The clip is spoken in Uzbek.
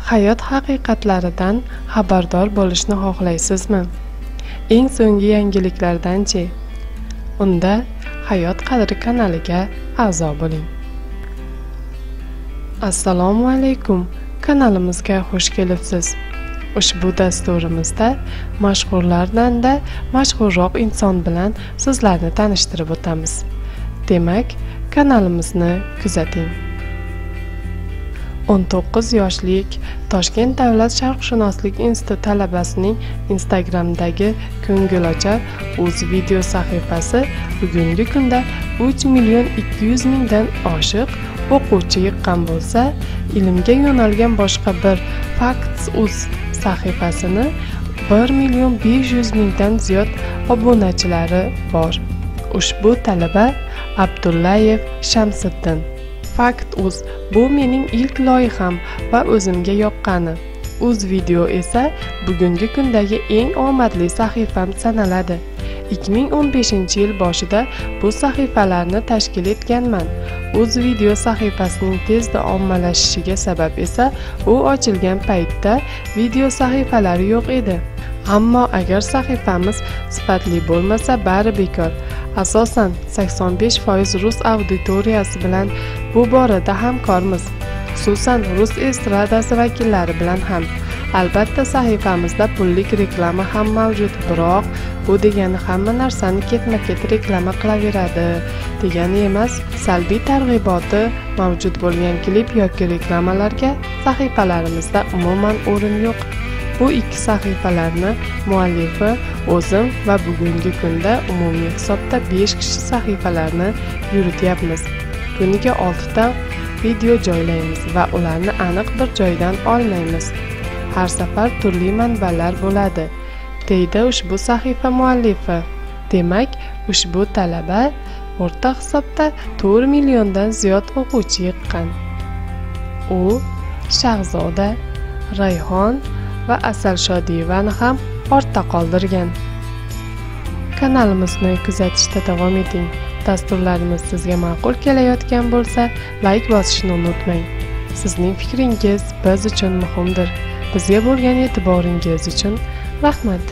Hayot haqiqatlaridan xabardor bo'lishni xohlaysizmi? Eng so'nggi yangiliklardan-chi? Unda Hayot qadri kanaliga a'zo bo'ling. Assalomu alaykum, kanalimizga xush kelibsiz. Ushbu dasturimizda mashhurlardan-da mashhurroq inson bilan sizlarni tanishtirib o'tamiz. Demak, kanalimizni kuzating. 19 yoshlik Toshkent davlat sharqshunoslik instituti talabasining Instagramdagi ko'ngilochar o'z video sahifasi bugungi kunda 3 200 000 dan oshiq o'quvchi yiqqan bo'lsa, ilmga yo'nalgan boshqa bir Facts.uz sahifasini 1 500 000 dan ziyod obunachilari bor. Ushbu talaba Abdullayev Shamsiddin. Fact.uz bu mening ilk loyiham va o'zimga yoqqani. Uz video esa bugungi kundagi eng omadli sahifam sanaladi. 2015-yil boshida bu sahifalarni tashkil etganman. Uz video sahifasining tezda ommalashishiga sabab esa u ochilgan paytda video sahifalari yo'q edi. Ammo agar sahifamiz sifatli bo'lmasa, bari bekor. Asosan 85% rus auditoriyasi bilan bu borada hamkormiz. Xususan rus estradasi vakillari bilan ham. Albatta sahifamizda pullik reklama ham mavjud, biroq bu degani hamma narsani ketma-ket reklama qilaveradi degani emas. Salbiy targ'iboti mavjud bo'lgan klip yoki reklamalarga sahifalarimizda umuman o'rin yo'q. Bu ikki sahifalarni muallifi o'zim va bugungi kunda umumiy hisobda 5 kishi sahifalarni yurityapmiz. Kuniga 6 ta video joylaymiz va ularni aniq bir joydan olmaymiz. Har safar turli manbalar bo'ladi, deydi ushbu sahifa muallifi. Demak, ushbu talaba o'rta hisobda 4 milliondan ziyod o'quvchi yiqqan. U Shahzoda, Rayhon va Asal Shodiyevani ham ortda qoldirgan. Kanalimizni kuzatishda davom eting. Dasturlarimiz sizga ma'qul kelayotgan bo'lsa, like bosishni unutmang. Sizning fikringiz biz uchun muhimdir. Bizga bo'lgan e'tiboringiz uchun rahmat.